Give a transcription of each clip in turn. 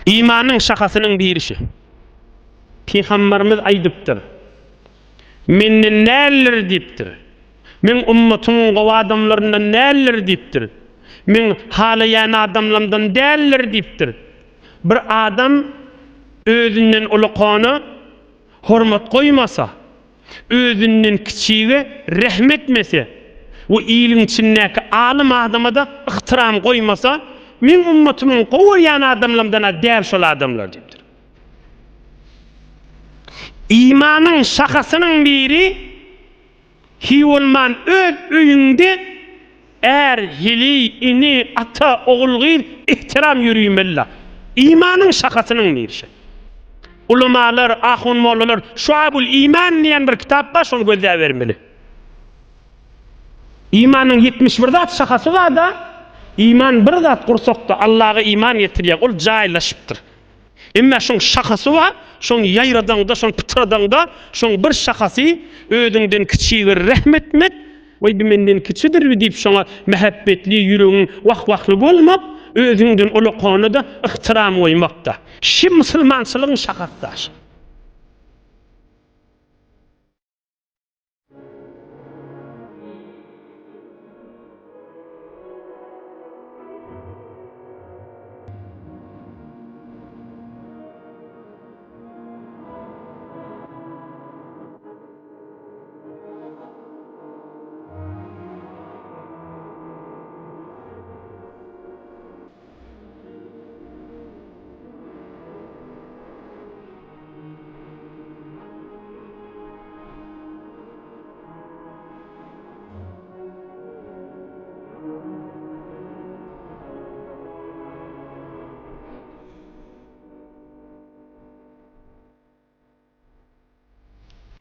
Imanyň şahasynyň biri şu. Pygamberimiz aýdypdyr. Menden däldir diýipdir. Meň ummatymyň gowy adamlaryndan däldir diýipdir. Meň halaýan adamlamdan däldir diýipdir. Bir adam özünden ulakana hormat goýmasa, özünden kiçige rehm etmese we iliň içindäki alym adama-da yhtyram goýmasa, meň ummatymyň gowy görýän adamlamdan-a däl şol adamlar diýipdir. Imanyň şahasynyň biri, hiý bolman öz öýüňde är, heleý, ene, ata, ogul-gyz ehtiram ýörüýmeli-la. Imanyň şahasynyň biri şe. Ulamalar, ahun-mollalar Şuabul iman diýen bir kitap bar, şony gözläbermeli. Imanyň 71 zat şahasy bar-da, iman bir zat gursakda Allaga iman getirýär, ol jaýlaşypdyr. Emma şoň şahasy bar, şoň ýaýradaňda, şoň pytradaňda, şoň bir şahasy özüňden kiçige rehm etmek, Weý bi menden kiçidir bi diýip şoňa mähebbetli, ýüregiň wah-wahly bolmak, özüňden ulakana-da yhtyram goýmak-da. Şi musulmançylygyň şahasy-da şi.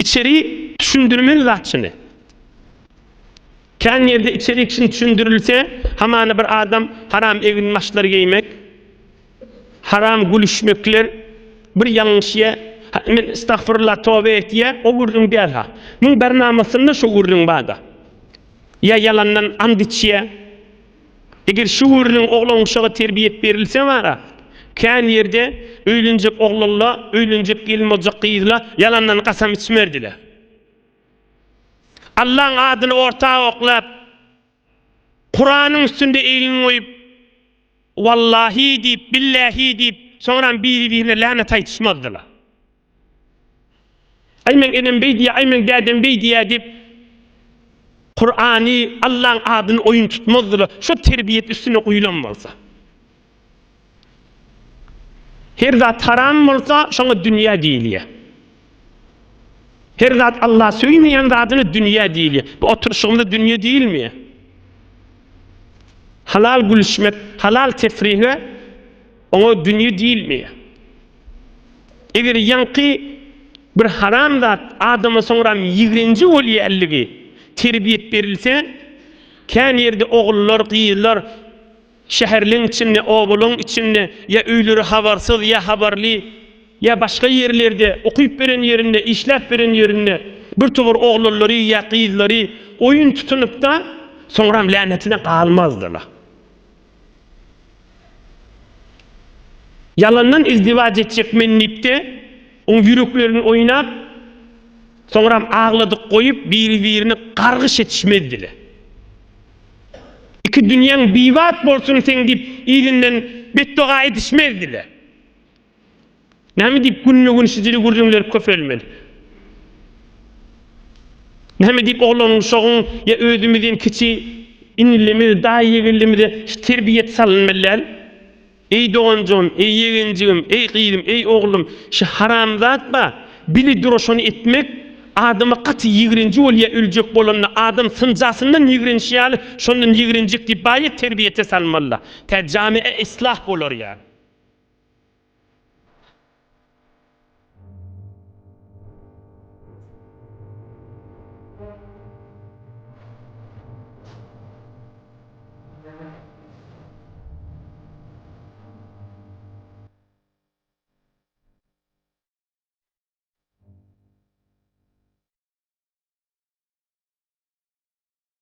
Içeri düşündirmeli zat şuny. Kän ýerde içerik şuny düşündirilse, hamana bir adam haram eginbaşlar geýmek, Haram gülüşmekler bir ýalňyş ýa men estagfurullah toba etýä o gürrüň däl ha. Muň barnamasynda şo gürrüň barda. Ýa ýalandan and içýä. Eger şu gürrüň oglan uşaga terbiýet berilse bara kän ýerde öýlenjek oglanla öýlenjek gelin boljak gyzla ýalandan kasam içmerdiler. Allaň adyny orta oklap Kuranyň üstünde elini goýup, Wallahi diýip, Billahi diýip, soňram biri-birine länet aýdyşmazdylar. Aý meň enem beý diýýär, aý meň dädem beý diýýär diýip, Kurany, Allaň adyny oýun tutmazdylar. Şo terbiýet üstüne guýlan bolsa. Her zat haram bolsa, şoňa dünýä diýilýär. Her zat Allah söýmeýän zadyna dünýä diýilýär. Bu oturyşygymyza dünýe diýilmeýär. Halal gülüşmek, halal tefrihe oňa dünýe diýilmeýär. Eger ýaňky bir haram zat adama soňram ýigrenji bolýanlygy terbiýet berilse, kän ýerde ogullar, gyzlar Şäherleň içinde, obalaň içinde, ýa öýleri habarsyz, ýa habarly, ýa başga ýerlerde, okyp beren ýerinde, işläp beren ýerinde bir towar oglanlary ýa gyzlary oýun tutunyp-da, soňram länetine galmazdylar. Ýalandan izdiwaç etjek men diýip-de, oň ýüreklerini oýnap, soňram agladyk goýup, biri-birini gargyş etişmezdiler. Iki dünýäň bibat bolsun seň diýip yzyndan betdoga edişmezdiler. Näme diýip günbe-gün şijili gürrüňler köpelmeli. Näme diýip oglan-uşagyň ýa özümizden kiçi inilimiz, daýy-ýegenlimize şu terbiýet salynmaly däl. Eý doganjygym, eý ýegenjigim, eý gyzym, eý oglum, şu haram zat bar, bili dura şony etmek adama gaty ýigrenji bolýa öljek bolanda adam synjasyndan ýigrenişi ýaly şondan ýigrenjek diýip baýat terbiýete salmalyda tä jamiä islah bolar ýaly.